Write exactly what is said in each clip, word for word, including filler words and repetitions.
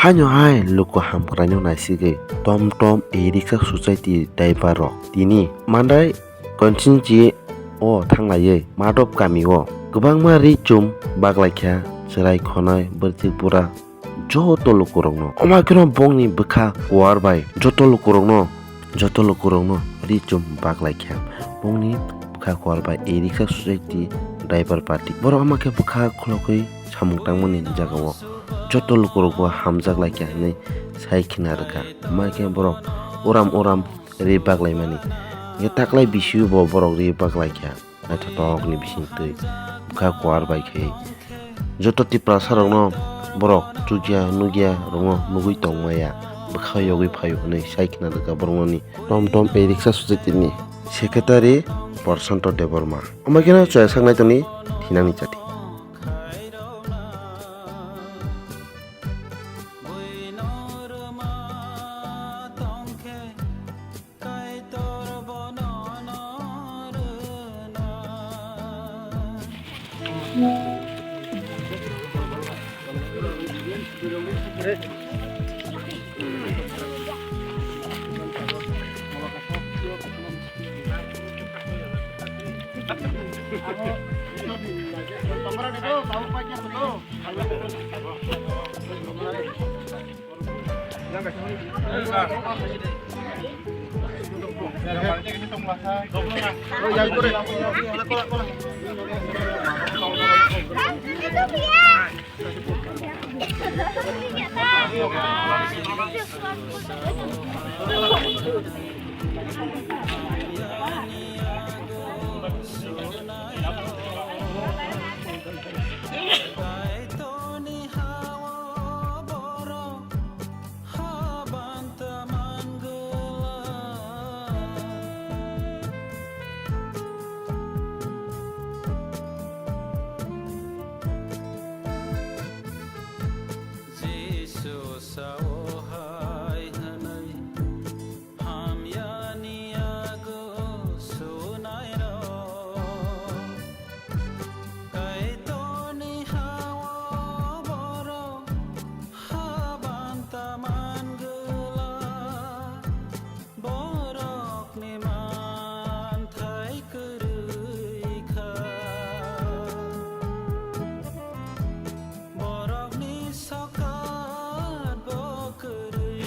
Haino hai luku hamkraino naisigwi Tom Tom e-rickshaw society driver rok tini Mandai constituency o thanglaiwi Madop kami o kwbangma ri chum baklaikha, chwrai khonai, bwrwtwi bura joto lukurokno. Omo kheno bongni bwkha kuar bai joto lukurokno, joto lukurokno ri chum baklaikha. Bongni bwkha kuar bai e-rickshaw society driver party. Borok omo khe bwkha khulokwi samung tangmani jagao joto lukurokbo hamjak laikha hinwi sai khna rwkha. Omo khe borok uram uram ri baklaimani. Hingkhe taklai bisio bo borok ri baklaikha. Naithothokni bisingtwi bwkha kuar bai khe joto Tiprasarokno borok chukya nukya rokno nugwi tongmaya, bwkha yogwi phaio hwnwi sai khna rwkha boroknoni. Tom Tom e-rickshaw society ni secretary Prosanto Debbarma. Omo kheno chwrasak naitokni thinangni chati. Kaitor bono no rwna. Jisu sao hai hwnwi hamyani yago sunairok. Kaitorni ha-o borok habanta man gwla, borokni manthai kwrwi kha. Borokni sokat bo kwrwi.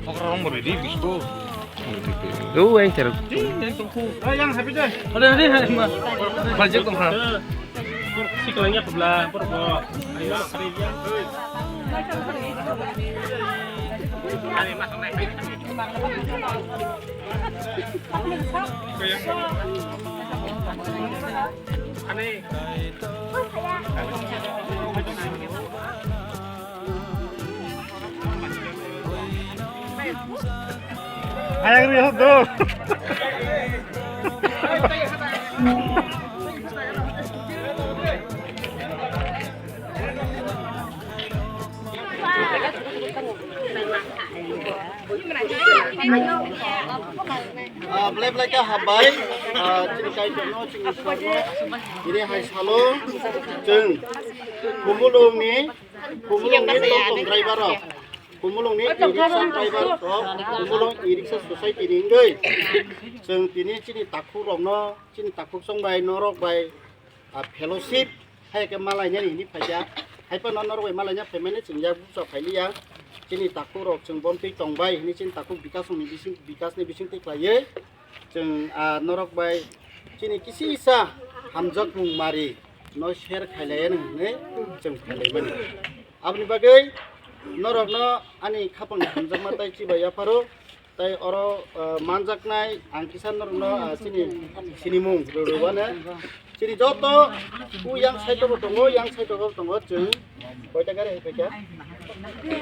Okra rong bo ready, bisko. Oh, yang teruk. Yang happy day. Ada, ada, ada, ma. Bajak tong ha. Siklang ya pula, por bo. Ayo, Hayang ri hok do. Ah, belai belai khe hambai, ah, chini Kaitorno, chini Iswarno, tini hai salo chwng Khumulwngni, Khumulwngni tongtong driver rok, Khumulwngni e-rickshaw driver rok, Khumulwng e-rickshaw society ni wngwi chwng tini chini takhuk rokno, chini takhuk chwng bai, norok bai, ah, fellowship hai khe malainani hwnwi phaikha. Hai phano norok bai malaina phaimani chwng yak bucha phailiya. Chini takhuk rok chwng bomtwi tongbai hwnwi chini takhuk Bikash ni bising, Bikash ni bisingtwi khlaiwi chwng, ah, norok bai chini kisa hamjakmung mari no share khailaiya hwnwi chwng phailaimani. Aboni bagwi norokno ani khapangni hamjakma tei chibai yapharo. Tei oro, ah, manjaknai ang kisa norokno, ah, chini sinimung rwrwbani. Chini joto u yang side o bo tongo, yang side o bo tongo, chwng koita gari hai paikha?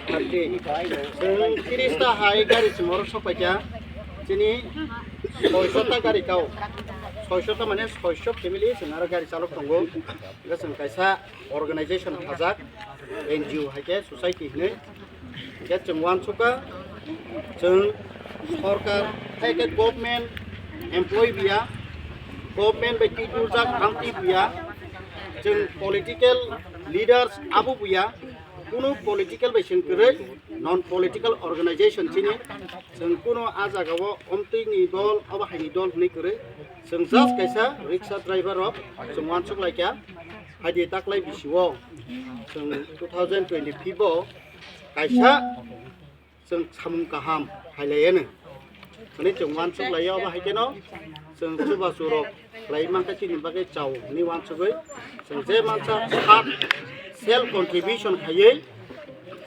Thirty. Chwng tiris ta hai gari chwng oro sok paikha. Chini soisho ta gari kao. Soisho ta mane soisho family chwng aro gari chalok tongo. Hwnkhe chwng kaisa organization hajak, N G O hai khe society hinwi. Hwnkhe chwng uansukha, chwng sorkar hai khe government employee biya, government bai twi turjak ang twi biya, Chwng political leaders abo buya, kunu political bai chwng kwrwi, non political organization chini. Chwng kunu a jagao omtwini dol, obo haini dol hwnwi kwrwi. Chwng just kaisa rickshaw driver rok chwng uansuk laikha. Haidi taklai bisio chwng two thousand twenty-five o kaisa chwng samung kaham khailaiya nw. Hwnwi chwng uansuk laiya, obo hai kheno chwng chubachu rok khlai mankha chini bagwi chao hwnwi uansugwi chwng je mansa sak self contribution khaiwi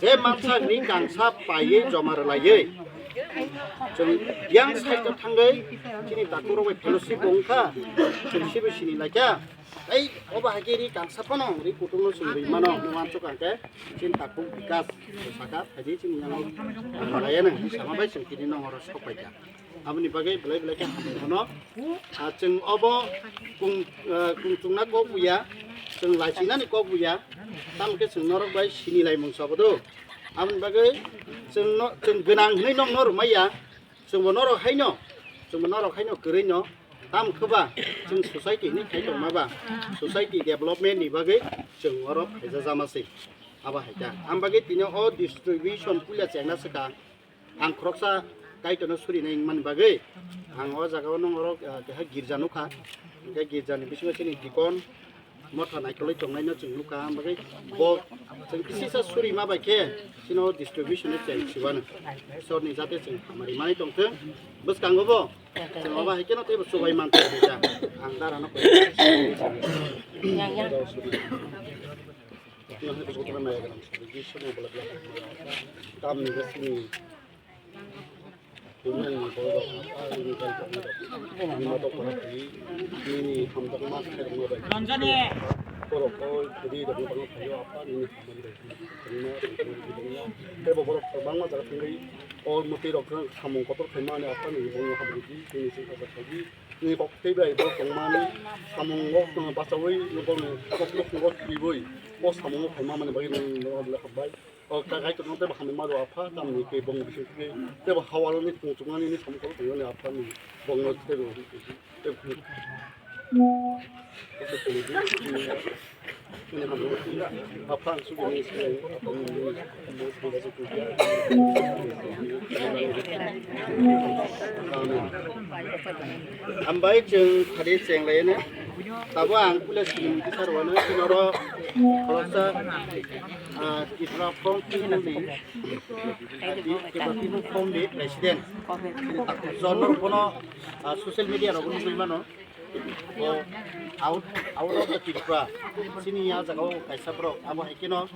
je mansa ni kangsa paiwi joma rwlaiwi chwng yang side o thangwi chini takhuk rok bai fellowship bo wngkha, chwng sibo sini laikha. Ei, obo hai khe ri kangsa phano ri kutung no chwng ri mano, uansuk ang khe chini takhuk Bikas saka, phaidi chini yang laiya nang sama bai chwng tini nong oro sok pai kha. Aboni bagwi belai belai khe hambai phano. Ah, chwng obo kung, ah, kung chwngna kok buya, chwng laisinani kok buya, tamo khe chwng norok bai sini lai mung sobo do. Aboni bagwi chwng no, chwng gwnang hwnwi nong no rwmaiya, chwngbo norok haino, chwngbo norok haino kwrwi no, tam khe ba chwng society hwnwi khai tongma ba, society development ni bagwi chwng oro phaijajama se. Abo hai kha. Am bagwi tini o distribution puila chengna swkang ang khoroksa Kaitorno surinai wngmani bagwi ang o jagao nong oro, ah, keha girja nukha. Hwnkhe girjani bisingo chini deacon, motha naikolwi tongnaino chwng nukha, ang bagwi bo chwng kisisa suri ma bai khe chini o distribution ni cheng siwano. Sorni jate chwng hamari manwi tongthwng. Bwskango bo chwng obo hai kheno teibo chubai manthok kha. Ang darano koi. Tamni bwswkni Ranjani. Borok o kwrwi rokno tangma phaio, Apha nini hamari bai tongma tongma tongma. Tei bo borok kwbangma jaga thangwi o mwtwi rok samung kotor khaimani, Apha nini bongni hamari di, nini singsa bai khaidi. Nini kok tei bai borok tongmani samung o bachaui bongni kok nukhungo twiwi o samung o khaima mani bagwi nini norok hambai. O ka-, Kaitor no teibo hambai ma rw Apha, tamni tei bong bising tei teibo hawalani tong chuknani ni samung kolo tongmani Apha ni bong no teibo, teibo, Apha ang sugi ni Amen. Hambai chwng khadi cheng lai ne. Tabo ang pula sini kisa rwano sinoro khoroksa, ah, Tripura Front Team ni, ah, di-, Tripura People Front ni President. Sini takhuk jon no bono, ah, social media rok nugwi mano. Bo out, out of the Tripura. Sini ya jagao kaisa borok abo hai keno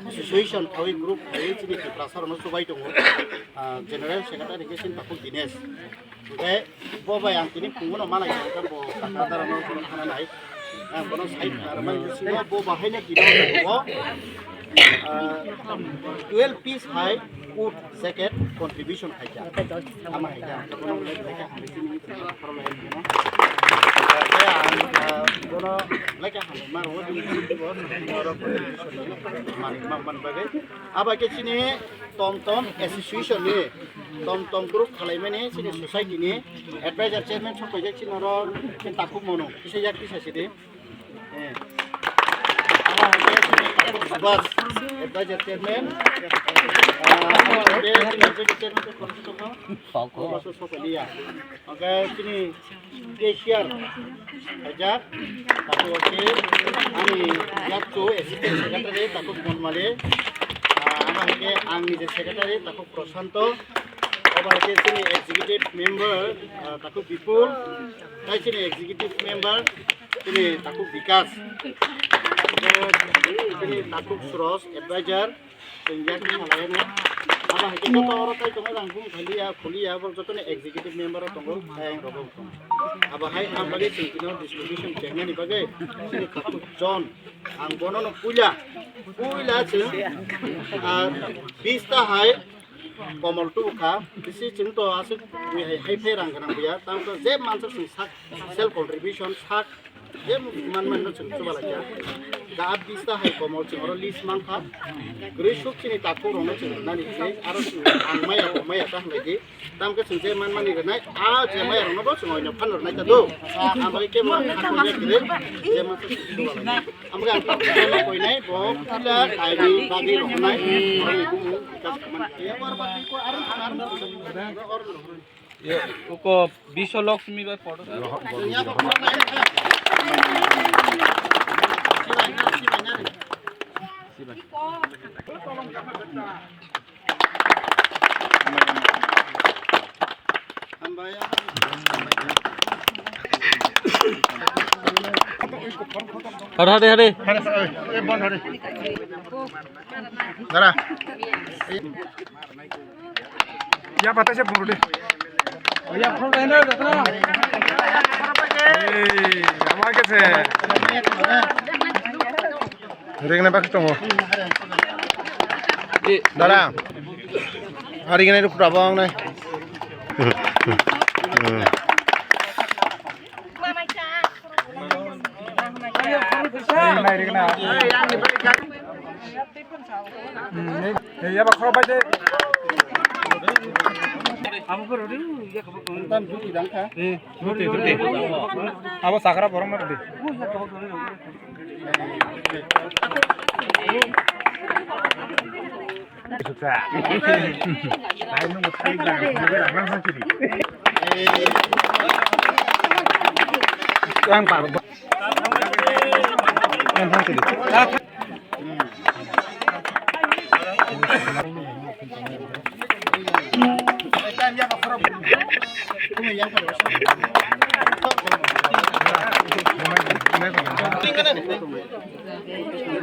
association khawi group khawi chini Tiprasa rokno chubai tongo. Ah, General Secretary khe sini takhuk Dinesh. Hwnkhe bo bai ang tini phungo no malai kha, bo kaka dara no bono khana nai. Ang bono sai kha, mani bisingo bo bahai no tini bo, ah, twelve piece hai coat jacket contribution khai kha. Ama hai kha. Bono lekha hambai tini khoro lai kha. Ang, ah, bono lekha hambai ma ro bo tini bo contribution man, man, man bagwi. Aba khe chini Tom Tom Association ni, Tom Tom group khalaimani chini society ni advisor chairman sok paijak chini oro khe takhuk mono kisa yak kisa sidi. Eh. Aba hwnkhe chini takhuk Subhas, advisor chairman. Ah, aba hwnkhe chini executive chairman khe khoroksa tongkha. Khoroksa sok pailiya. Hwnkhe chini Cashier, ajak, takhuk o khe ani yakchu assistant secretary takhuk Bonmali, ah, abo hai khe ang nije secretary takhuk Prashanto, obo hai khe chini executive member, ah, takhuk Bipul, tai chini executive member chini takhuk Bikas, chini takhuk Suros, advisor, Chwng yak ni salai no. Abo hai khe joto oro tai tongo, ang bung khaliya, khuliya, borok joto ni executive member o tongo, tai ang rogo tongo. Abo hai ang bagwi chwng tino distribution chengnani bagwi chini takhuk jon. Ang bono no puila, puila chwng, ah, bis ta hai komol tubu kha, bisi chwng to aswk hai, hai phai rang gwnang buya, tamo to je mansa chwng sak, self contribution sak, Je man man no chwng chuba lai kha. Da bista hai komol chwng oro list man kha. Gri suk chini takhuk rok no chwng nani se aro chwng ang maya bo maya ta hlai di. Tam khe chwng je man mani rwnai a je maya rok no bo chwng oino phan rwnai ta do. Amai ke bo kha ko je gri je man se chuba lai. Amga ang tak ma koi nai bo pila kai ni bagi rok nai. Ye, uko Biswa Lakshmi bai photo. Hare, hare, hare. Dara. Ya, patase buru de. Ya, phone line na, dara. Ei, ama ke se. Ring na bak tongo. Dara. Hari ini ruk rabang nai. Abo sakra borok na rwdi.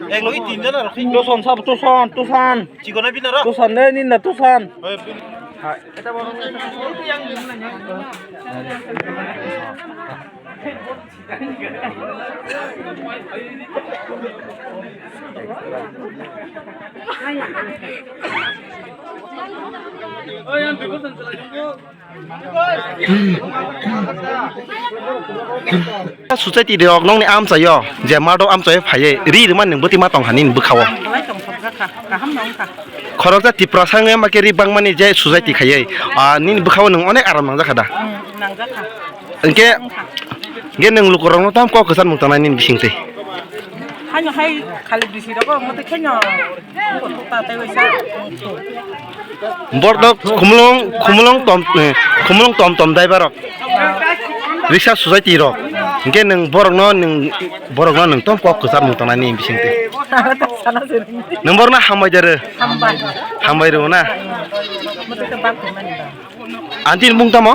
Ek logi tin jona rok. Tuson sab, tuson, tuson. Chikona bina rok. Tuson ne, ninna tuson. Hai. Society rok nokni amchaio je madok amchaio phaiwi ri rwmani nwng bwtwi ma tong hani bwkhao. Ang belai tongthokjak kha, kaham no wngkha. Khoroksa Tiprasa wngwi ma khe ri bangmani je society khaiwi, ah, nini bwkhao nwng onek aram nangjak kha da? Hmm, nangjak kha. Hwnkhe, hwnkhe nwng lukurokno tamo kok kwcharmung tongnai nini bisingtwi? Haino hai khali bisi rogo, omo twi khaino ta tei waisa. Borok khumulung, khumulung tom, eh, khumulung tom tom daibarok. Riksa society rok. Hwnkhe nwng borokno, nwng borokno nwng tamo kok kwcharmung tongnai nini bisingtwi? Nwng borokno hambai de rw? Hambai. Hambai rw na? Omo twi khe bak tongmani ba. Aunty ni mung tamo?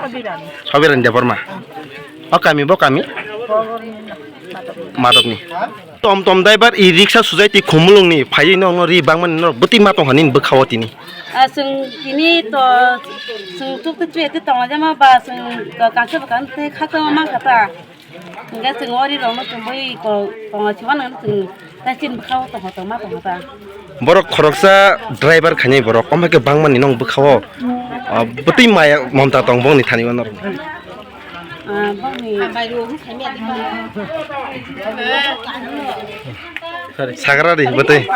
Sobiran. Sobiran Debbarma. O kami, bo kami? Madopni. Tom tom driver e-rickshaw society Khumulungni phaiwi nokno ri bangmani norok bwtwi ma tongkha nini bwkhao tini. Ah, chwng tini to chwng tuk twi twi tongo jama ba chwng to kansa ba kan tei khakchangma mankha ta. Hingke chwng o ri rok no chwng bai ko tongo chwng mano chwng ta chini bwkhao tongkha tongma tongkha ta. Borok khoroksa driver khainai borok, omo khe bangmani nong bwkhao, ah, bwtwi maya momta tong bongni thani o norok. Ah, bongni. Sagra ri bwtwi.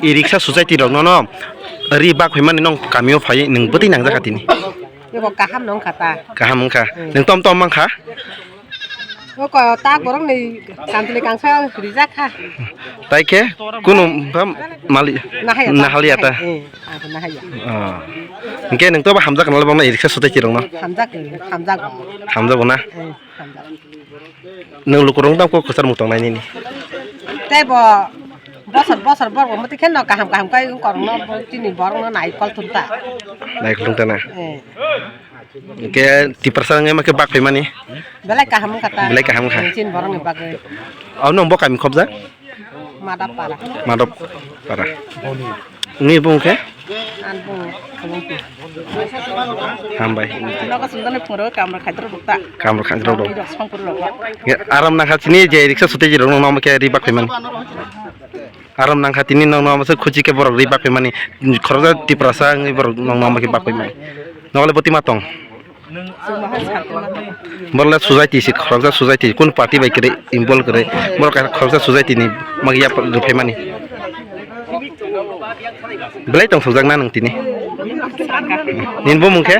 E-rickshaw society rok no no ri bak phaimani nong kamio phai nwng bwtwi nangjak kha tini. Ebo kaham no wngkha ta. Kaham wngkha. Hmm. Nwng tom tom mankha? Oko tak borok ni kantli kangsa rijak kha. Tai khe kunu bam mali nahaya ta, nahaliya ta. Eh, ako nahaya. Oh. Hingke nwng to ba hamjak nal bang na e-rickshaw sote chirong no. Hamjak, hamjak. Hamjak na. Eh, hamjak. Nwng lukurok tamo kok kwchar mung tongnai nini. Tei bo bosor bosor borok bo tei kheno kaham kaham kai wng korokno bo chini borokno naikol thung ta. Naikol thung ta na. Eh. Hingke Tiprasa wngya ma khe bak phaimani. Belai kaham wngkha ta. Belai kaham wngkha. Chini borokni bagwi. Abo nwng bo kami khobjak? Madap para. Madap para. Nini bung khe? An bung, bung. Hambai. Nogo sungdani phungo kamra khaitro rukta. Kamra khaitro ruk. Songkuru rok. Aram nangkha chini je riksa sute je rok nang khe ri bak phaimani. Aram nangkha tini nong nong masa khuchi khe borok ri bak phaimani. Khoroksa Tiprasa wngwi borok nong nong khe bak phaimani. Nokole bwtwi ma tong. Borla society si khoroksa society kun party bai kre involve kre borok khoroksa society ni magi yap rwphaimani. Belai tong sokjak na nang tini. Nin bo mungkhe?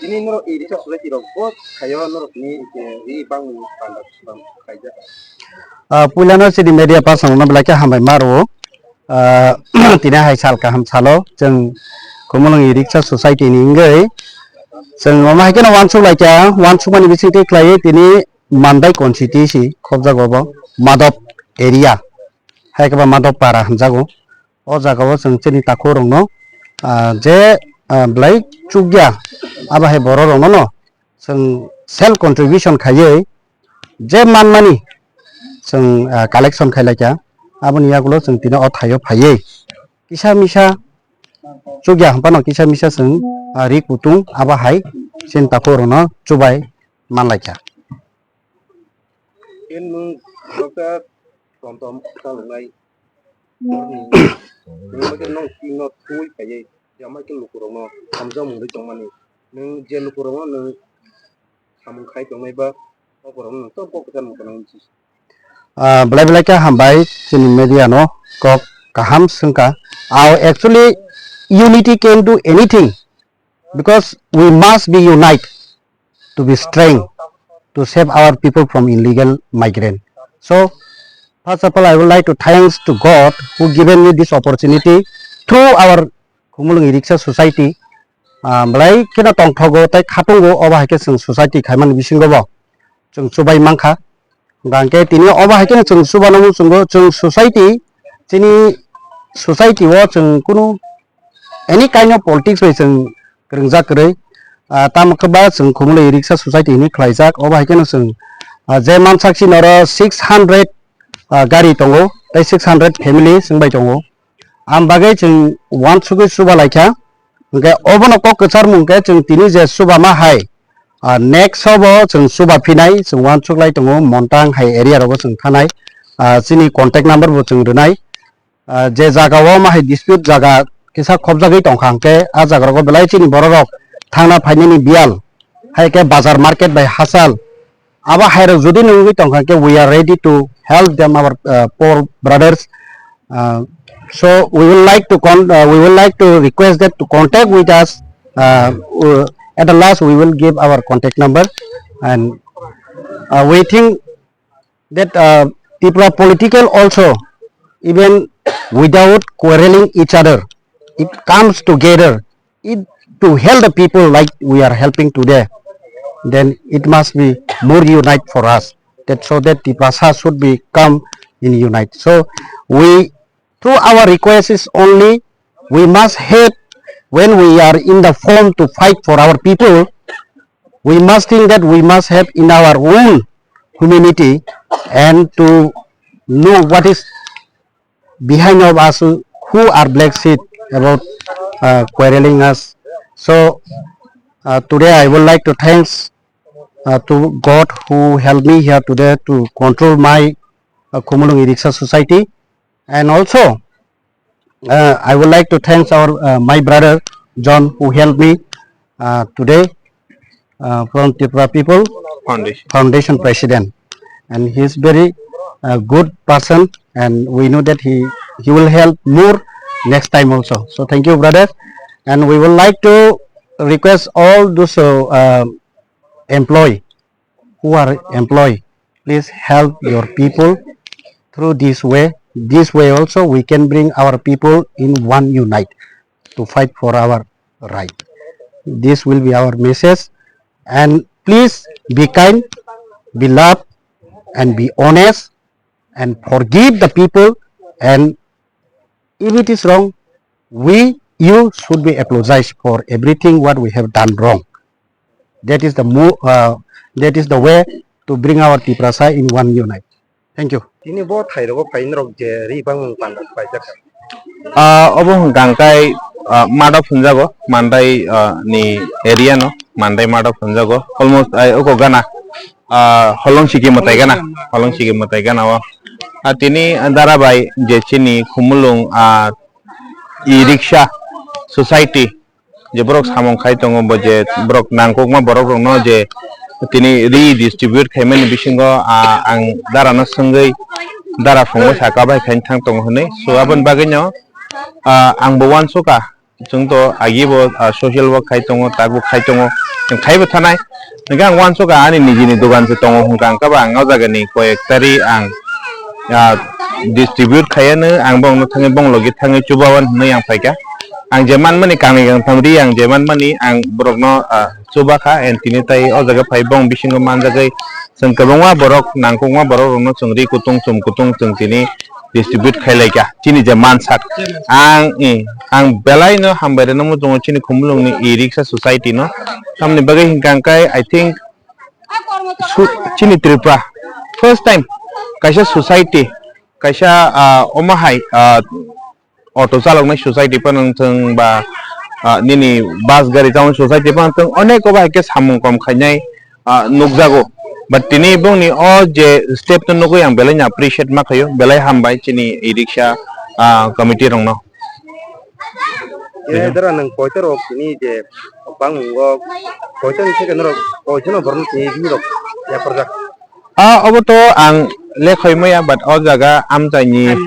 Tini norok e riksa society rok bo khayo norok ni ri bang panda bang khaijak. Ah, puilano chini media person no belai khe hambai maro. Ah, tini hai sal kaham salo chwng Khumulwng e riksa society ni wngwi chwng omo hai kheno uansuk laikha, uansukmani bisingtwi khlaiwi tini Mandai constituency khobjago bo Madop area, hai khe ba Madop para hwnjago. O jagao chwng chini takhukrokno, ah, je, ah, belai chukya abo hai bororokno no chwng self contribution khaiwi je manmani chwng, ah, collection khai laikha, aboni yagulo chwng tini o thaio phaiwi kisa misa chukya hwnphano kisa misa chwng, ah, ri kutung abo hai chini takhukrokno chubai man laikha. Ken nwng bwkha tom tom chaloknai borokni nwng bagwi nwng twi no thui phaiwi je amai khe lukurokno hamjakmung rwi tongmani. Nwng je lukurokno nwng samung khai tongnai ba o borokno nwng tamo kok kwchar nukha nang. Ah, belai belai khe hambai chini media no kok kaham swngkha. Ah, actually unity can do anything because we must be unite to be strength to save our people from illegal migrant. So, first of all, I would like to thanks to God who given me this opportunity through our Khumulwng Riksa Society. Ah, belai kheno tongthogo tei khatungo obo hai khe chwng society khaimani bisingo bo chwng chubai mankha. Hwnkhe tini obo hai kheno chwng chubano muchungo chwng society, chini society o chwng kunu any kind of politics bai chwng kwrwngjak kwrwi. Ah, tamo khe ba chwng Khumulwng Riksa Society hinwi khlaijak. Obo hai kheno chwng, ah, je mansak chini oro six hundred, ah, gari tongo, tei six hundred family chwng bai tongo. Am bagwi chwng uansugwi chuba laikha. Hwnkhe obono kok kwcharmung khe chwng tini je chubama hai, ah, next o bo chwng chuba phinai chwng uansuk lai tongo Montang hai area rogo chwng thanai. Ah, chini contact number bo chwng rwnai. Ah, je jaga o ma hai dispute jaga kisa khobjagwi tongkha, hwnkhe a jaga rogo belai chini borok rok thangna phainani biyal, hai khe bazar market bai hachal. Abo hai rok jodi nungwi tongkha, hwnkhe we are ready to help them, our, uh, poor brothers. Uh, so we would like to con-, uh, we would like to request that to contact with us. Uh, uh, at the last, we will give our contact number, and, uh, we think that, uh, Tripura political also, even without quarreling each other, it comes together, it, to help the people like we are helping today, then it must be more unite for us. That so that Tiprasa should become in unite. So we, through our request is only we must have, when we are in the form to fight for our people, we must think that we must have in our own humanity and to know what is behind of us who are black sheep about, uh, quarreling us. So, uh, today I would like to thanks, uh, to God who helped me here today to control my, uh, Khumulwng Riksa Society, and also Uh, I would like to thanks our, uh, my brother John who helped me, uh, today, uh, from Tripura People Foundation. Foundation President, and he is very, uh, good person, and we know that he, he will help more next time also. So thank you, brother, and we would like to request all those, uh, uh, employee who are employed, please help your people through this way. This way also we can bring our people in one unite to fight for our right. This will be our message. And please be kind, be love, and be honest, and forgive the people. And if it is wrong, we, you should be apologized for everything what we have done wrong. That is the mo-, uh, that is the way to bring our Tiprasa in one unite. Thank you. Tini bo thai rogo phai norok je ri bangmung panda paijak. Ah, obo hwnkha hwnkhe, ah, Madop hwnjago, Mandai, ah, ni area no, Mandai Madop hwnjago. Almost, ah, oko gana, ah, Holong Siki mwtai gana, Holong Siki mwtai gana o. Ah, tini dara bai je chini Khumulwng, ah, e-rickshaw society, je borok samung khai tongo, bo je borok nangkukma borok rokno je tini ri distribute khaimani bisingo, ah, ang dara no swngwi dara phungo saka bai khaini thang tongo hwnwi. So aboni bagwi no, ah, ang bo uansukha, chwng to agi bo, ah, social work khai tongo, tak bo khai tongo, chwng khai bo thanai. Hwnkhe ang uansukha ani nijini dogan se tongo hwnkha, hwnkhe ba ang o jaga ni koi ek tari ang, ah, distribute khaiya no, ang bongno thangwi bong logi thangwi chubawan hwnwi ang phaikha. Ang je manmani kangni kangtham ri, ang je manmani ang borokno, ah, chubakha, and tini tai o jaga phai bong bisingo manjagwi chwng kwbangma borok, nangkukma borok rokno chwng ri kutung chum kutung chwng tini distribute khailaikha chini je mansak. Ang, eh, ang belaino hambai rwna muchungo chini Khumulwngni e-rickshaw society no. Tamni bagwi hwnkha hwnkhe, I think, su-, chini Tripura first time kaisa society, kaisa, ah, omo hai, ah, auto chaloknai society phano wngthung ba, ah, nini bus gari chawng society phano wngthung, onek obo hai khe samung kom khainai, ah, nukjago. But tini bongni o je step no nugwi ang belai no appreciate ma khaio, belai hambai chini e-rickshaw, ah, committee rokno. Khe dara nwng poito rok tini je bangmungo poito ni second rok poito no borok ni tini rok yaparjak. Ah, obo to ang lekhoi maya, but o jaga amchaini,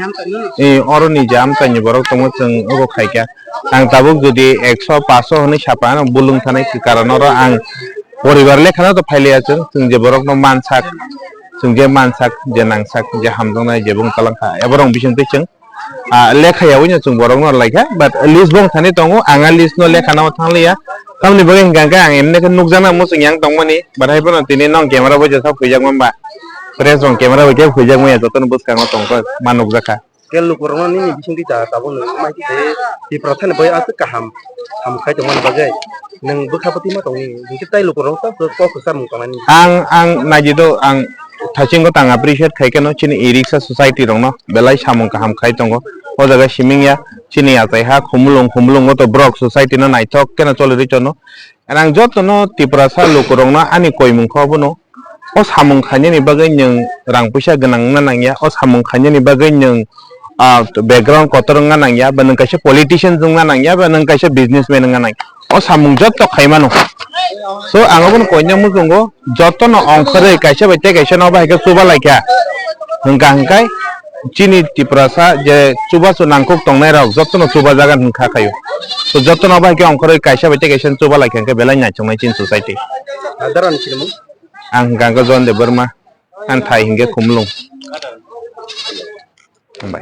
eh, oroni je amchaini borok tongo, chwng obo khaikha. Ang tabuk jodi ekso paso hwnwi sapa, ano bulung thanai karon oro ang poribar lekhano to phailiya chwng, chwng je borokno mansak, chwng je mansak, je nangsak, je hamjaknai, je bung talangkha, eborok bisingtwi chwng ah, lekha yaui no chwng borok no laikha, but list bong thani tongo, ang a list no lekha no thang liya. Tamni bagwi hwnkha hwnkhe ang emne khe nukjakna muchung yang tongmani, but hai phano tini nong camera bai jesa huijak mamba, press rong camera bai khe huijak maya, jotono bwskango tongkha ma nukjakha. Khe lukurokno nini bisingtwi ta tabuk nwng mai khe Tipra thani bai aswk kaham ham khai tongmani bagwi nwng bwkha bwtwi ma tongni, hinkhe tai lukurok ta kok kwchar mung tongnani. Ang, ang naidi do, ang thaisingo tang appreciate khai kheno chini e-rickshaw society rokno belai samung kaham khai tongo. O jaga siming ya chini achai ha Khumulwng, Khumulwngo to borok society no naithok kheno choli rwi tono. And ang jotono Tiprasa lukurokno ani koimung khe obono, o samung khainani bagwi nwng rang puisa gwnang wngna nangya, o samung khainani bagwi nwng, ah, background kotor wngna nangya, ba nwng kaisa politician wngna nangya, ba nwng kaisa businessman wngna nangya. O samung jotto khaimano. So, ang obono koina muchungo, jottono ongkhorwi kaisa bai tei kaisa no bahai khe chuba laikha. Hwnkha hwnkhe chini Tiprasa je chubachu nangkuk tongnai rok jottono chuba jagan hwnkha khaio. So, jottono bahai khe ongkhorwi kaisa bai tei kaisa chuba laikha hwnkhe belai naithoknai chini society. Adar ani sinimung? Ang hwnkha hwnkhe John Debbarma, ang thai hwnkhe Khumulwng. Hambai.